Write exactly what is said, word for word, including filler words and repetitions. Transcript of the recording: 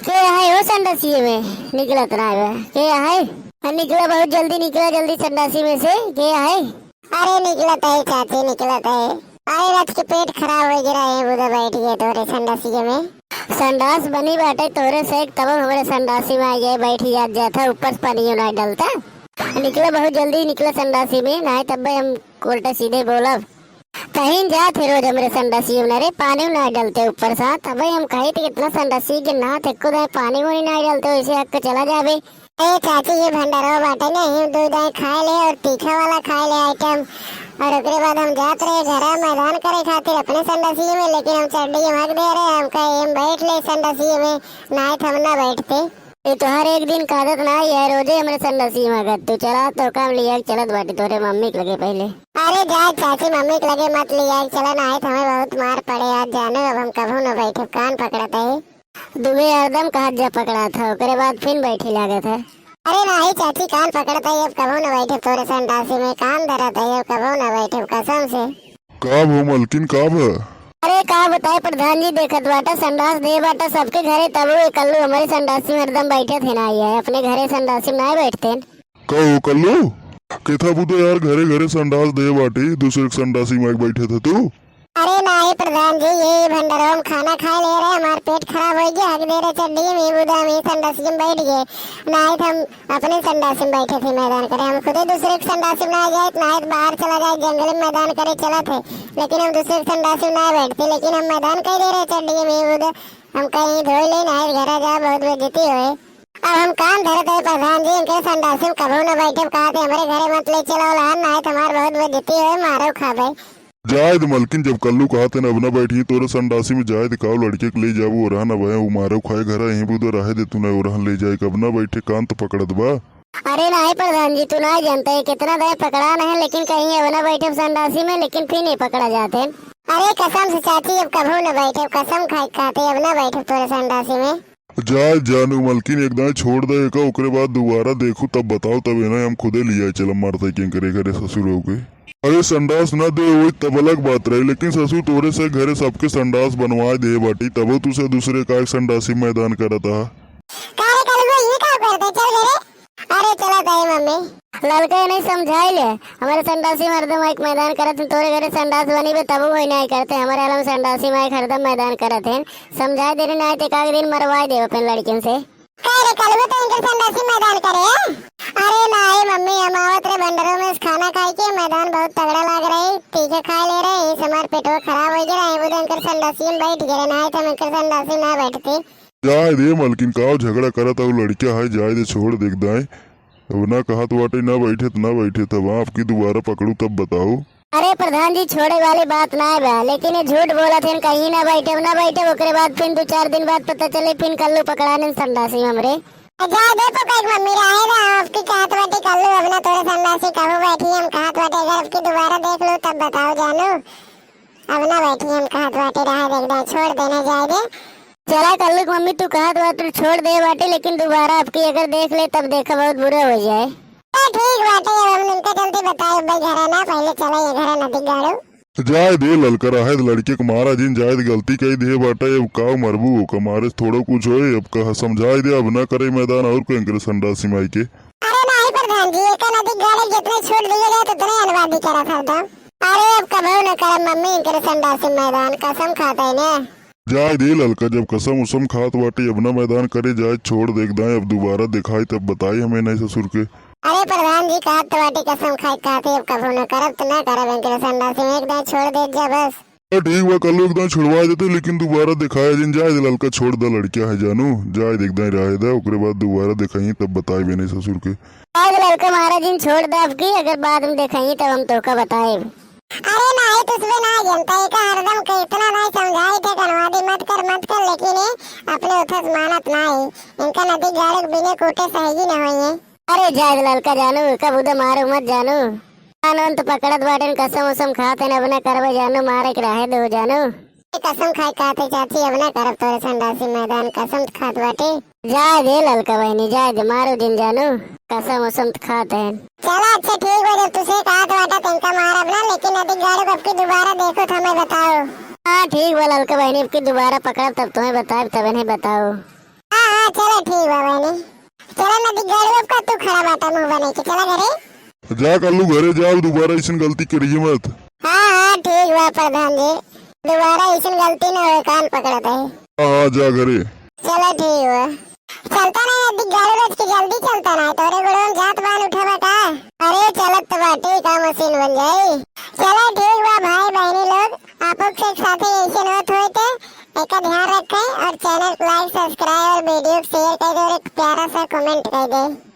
के है हो संडासिये में? निकलत ना है। के है? हाँ, निकला, बहुत जल्दी निकला, जल्दी संडासी में से। के है? अरे निकलत है चाची, निकलत है। अरे रथ के पेट खराब होइ गिरा है, बुदा बैठ गए तोरे संडासिये में। संडास बनी बाटे तोरे से, तब हमरे संडासी में आ गए, बैठ जात जात है, ऊपर से पानी ना डलता। निकला, बहुत जल्दी निकला संडासी में, ना तब हम उल्टा सीधे बोलब। तहीं जात है रोज हमरे संडासी में रे, पानी ना डलते ऊपर से। तब हम कहे थे कितना संडासी के ना थे, खुद है पानी वानी ना डलते, वैसे हक चला जावे। ए चाची, ये भंडारो बाटे ना, ये दो दाएं खाए ले और तीखा वाला खाए ले आइटम। और ओकरे बाद हम जात रहे घरा मैदान करे खातिर अपने संडासी में, लेकिन हम चड्डी में हक दे रहे, हम कहे हम बैठ ले संडासी में, ना हम ना बैठते। ये तोहार एक दिन का आदत ना है, रोजे हमरे संडासी में अगर तू चला तो काम लिया चलत बाटी तोरे मम्मी के लगे पहले। अरे जा चाची, मम्मी के लगे मत लिया चला, ना है तो हमें बहुत मार पड़े आज जानो, अब हम कभू न बैठे, कान पकड़त है। दुबे हरदम कहत जा पकड़ात है, ओकरे बाद फिर बैठे लागत है। अरे नाही चाची, कान पकड़त है, अब कभू न बैठे तोरे संडासी में, कान धरत है, अब कभू न बैठे कसम से। का भो मलकिन, का भा? अरे का बताए प्रधान जी, देखत बाटा संडास दे बाटा सबके घरे, तब वो कल्लू हमारे संडासी में हरदम बैठे थे ना, ये अपने घरे संडासी में ना बैठते हैं। का हो कल्लू? केथा बुदो यार, घरे घरे संडास दे बाटी, दूसरे के संडासी में बैठे थे तू। अरे नाही प्रधान जी, ये भंडारो में खाना खाए ले रहे, हमार पेट खराब हो गया, हक दे रहे चड्डी में, बुदा में संडासी में बैठ गए। नाही तो हम अपने संडासी में बैठे थे मैदान करे, हम खुदे दूसरे के संडासी में ना जाए, नाही तो बाहर चला जाए, जंगल में मैदान करे चला थे, लेकिन हम दूसरे के संडासी में ना बैठते, लेकिन हम मैदान कह दे रहे चड्डी में, बुदा हम कहीं धोई ले, नाही घर जा, बहुत बेइज्जती होए। अब हम कान धरत है प्रधान जी, इनके संडासी में कभू न बैठे, कहा थे हमरे घरे मत ले चलो लहन, नाही तो हमार बहुत बेइज्जती होए, मारो खाबे। जायद मलकिन, जब कल्लू कहा थे न अब न बैठी तोरे संडासी में, जायद काव लड़के के ले जाबू और न बहे उ मारो खाए घर यहीं बुदो रहे दे तू न और ले जाए, अब न बैठे कान तो पकड़त बा। अरे नाही प्रधान जी, तू ना जानता है कितना दे पकड़ा न है, लेकिन कहीं अब न बैठे संडासी में, लेकिन फिर नहीं पकड़ा जाते। अरे कसम से चाची, अब कभू न बैठे, कसम खाए खाते अब न बैठे तोरे संडासी में। जाए जानू मलकिन, एक दाएं छोड़ दे एका, ओकरे बाद दोबारा देखू तब बताओ, तब इन्हें हम खुदे लिया चलम मारते के करे घरे ससुर हो गए। अरे संडास ना दे वही तब अलग बात रही, लेकिन ससुर तोरे से घरे सबके संडास बनवाए दे बाटी, तबो तू से दूसरे का एक संडासी मैदान करता है। का रे कलुआ, ये का करते? चल घरे। अरे चला ताई मम्मी। ललका नहीं समझाई ले, हमारे संडासी में हरदम एक मैदान करत हैं, तोरे घरे संडास बनी बे तबो वही नहीं करते, हमारे आलम संडासी में एक हरदम मैदान करत हैं। समझाए देने ना आए तो एक आध दिन मरवाए दे अपन लड़किन से। का रे कलुआ, तो इनकर संडासी मैदान करे? अरे नाही मम्मी, हम आवत रहे भंडारों में से खाना खाए के, मैदान बहुत तगड़ा लाग रही, तीखे खाए ले रहे, इस हमार पेटवा खराब हो गया रहे, वो तो इनकर संडासी में बैठ गए, नाही तो हम इनकर संडासी ना बैठते। जाए दे मलकिन, काव झगड़ा करत हऊ लड़किया है, जाए दे, छोड़ दे दाएं। अब ना कहत बाटे ना बैठे त ना बैठे, तब आपकी दोबारा पकड़ू तब बताओ। अरे प्रधान जी, छोड़े वाली बात ना बा, लेकिन ये झूठ बोलत हैं, कहीं ना बैठे ना बैठे, ओकरे बाद फिर दो चार दिन बाद पता चले फिर कल्लू पकड़ाने संडासी में हमरे। जाए दे तो कहीं मम्मी रहे ना, आपकी कहत बाटे कल्लू अब ना तोरे संडासी कबू बैठी, हम कहत बाटे अगर आपकी दोबारा देख लो तब बताओ जानू। अब ना बैठी, हम कहत बाटे रहे दे, एकदम छोड़ देना जाए दे। चला कल्लू के मम्मी, तू कहत बाटे छोड़ दे बाटे, लेकिन दोबारा आपकी अगर देख ले तब देखा बहुत बुरा हो जाए। तो ठीक बाटे, अब हम इनका जल्दी बताए भाई घर ना, पहले चला ये घर नदी गाड़ू। जाए दे ललका रहे दे लड़के के मारा जिन, जाए दे गलती कही दे बाटे, अब काव मरबू ओका मारे से थोड़ा कुछ होए, अब कहा समझाए दे, अब ना करे मैदान और कोई करे संडासी माई के। अरे नाही प्रधान जी, एका नदी गाड़े जितने छूट दिए गए उतने अनवादी करा था तो। अरे अब कबहू न करब मम्मी इनकरे संडासी मैदान, कसम खाता है ने। जाए दे ललका, जब कसम उसम खात बाटे अब ना मैदान करे जाए, छोड़ दे दाएं, अब दोबारा दिखाई तब बताई हमें नहीं ससुर के। अरे प्रधान जी कहत तो बाटे कसम खाए खाते अब कबहू न करब तो ना करब इनकरे संडासी में, एक दाएं छोड़ दे जा बस। हाँ, ठीक बा, कल्लू एक दाएं छुड़वा देते, लेकिन दोबारा दिखाया जिन, जाए दे ललका, छोड़ दे लड़किया है जानू, जाए दे एक दाएं रहे दे, ओकरे बाद दोबारा दिखाई तब बताए बे नहीं ससुर के। जाए दे ललका महाराज जिन, छोड़ दे अब की, अगर बाद में दिखाई तब हम तोका बताए। अरे नाही, तुझ पे ना जनता है का हरदम के इतना नाही समझाई थे, कनवादी मत कर, मत कर, लेकिन ये अपने उठस मानत नाही। इनका नदी गाड़े के बिना कूटे सहेगी न होई है। अरे जाए दे ललका जानू, कब उदे मारो मत जानू। कानून तो पकड़त बाटेन, कसम उसम खात हैं, अब ना करबे जानू, मारे के रहे दो जानू। ए, कसम खाए खाते चाची, अब ना करब तोरे संडासी मैदान, कसम खात बाटे। जाए दे ललका बहनी, जाए दे, मारो जिन जानू, कसम उसम खात हैं। चला अच्छा ठीक बा, जब तुझे कहत बाटा तिनका मारब ना, लेकिन नदी गाड़ू अब की दोबारा देखो तो हमें बताओ। हाँ ठीक बा ललका बहनी, अब की दोबारा पकड़ब तब तुम्हें बताएब, तब इन्हें बताओ। हाँ, हाँ, चला ठीक बा बहिनी। चला ना, दिग्गाड़ू अब का तू खड़ा बाटा मुंह बनाई के, चला घरे। जा कल्लू घरे जा, अब दोबारा ऐसन गलती करिए मत। हाँ, हाँ, ठीक बा प्रधान जी, दोबारा ऐसन गलती ना होए, कान पकड़त है। हाँ, हाँ, जा घरे। चला ठीक बा। चलता ना, दिग्गाड़ू रच के जल्दी चलता ना, तोरे गोड़वा में जात बान उठा बेटा। अरे चलत तो बाटे, का मशीन बन जाई। चला ठीक बा भाई बहिनी लोग, आप लोग से एक साथे ऐसे होत होए के एका ध्यान रखें और channel को like, subscribe और video को share कर दे और एक प्यारा सा comment कर दे।